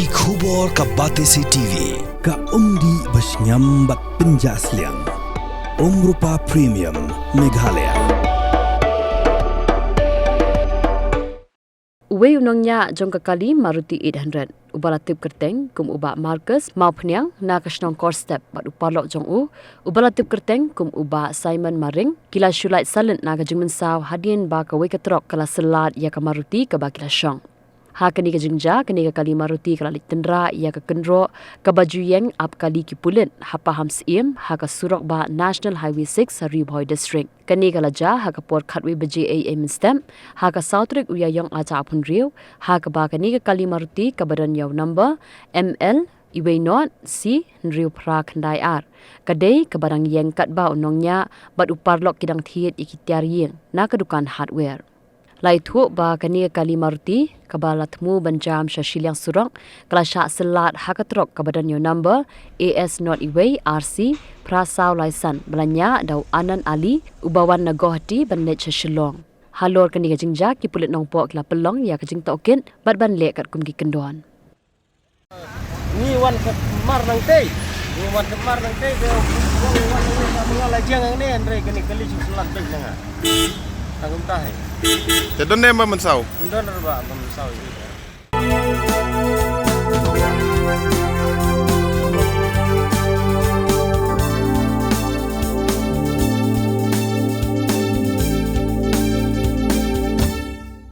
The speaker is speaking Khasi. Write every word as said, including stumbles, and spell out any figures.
Ki khubor ka Batesi T V, ka umdih ba shngiam bad pynjah sliang. Umrupa Premium, Meghalaya. Uwei u nongñiah jong ka kali Maruti eight hundred, uba la tip kyrteng kum u Bah Marcus Mawphniang na ka shnong Korstep, bad u paralok jong u, uba la tip kyrteng kum u Bah Simon Maring, ki la shu lait salin na ka jingmynsaw hadien ba kawei ka trok ka la syllat ïa ka Maruti kaba ki la shong. Ha kane ka jingjia, kane ka kali Maruti ka la leit tynrah ïa ka kynroh kaba ju ïeng ap kali ki pulit ha Pahamsyiem, ha ka surok bah National Highway six ha Ri Bhoi District. Kane ka la jia ha ka por khatwei baje eiei mynstep, ha ka saw tarik u Ïaïong arhajar arphew hynriew, ha kaba kane ka kali Maruti kaba don ïa u number M L uwei not C hynriew phra khyndai ar, ka dei kaba dang ïeng katba u nongñiah bad u paralok ki dang thied ïa ki tiar ïing na ka dukan hardware. La ïathuh ba kane ka kali Maruti kaba la thmu ban jam sha shiliang surok, ka la shah syllat ha ka trok kaba don ïa u number A S not uwei R C phra saw lai san, ba la ñiah da u Anand Ali, uba wan na Guwahati ban leit sha Shillong. Halor kane ka jingjia, ki pulit Nongpoh ki la pynlong ïa ka jingtohkit bad ban leh katkum ki kyndon. Ngi wan kynmar nangtei. Ngi wan kynmar nangtei, te wan nangtei, ka bynta la jia ngangne, hynrei kane ka kali shu syllat beit na nga. Tang kumta hi. Te don ne ba mynsaw? Don ne ba mynsaw hi.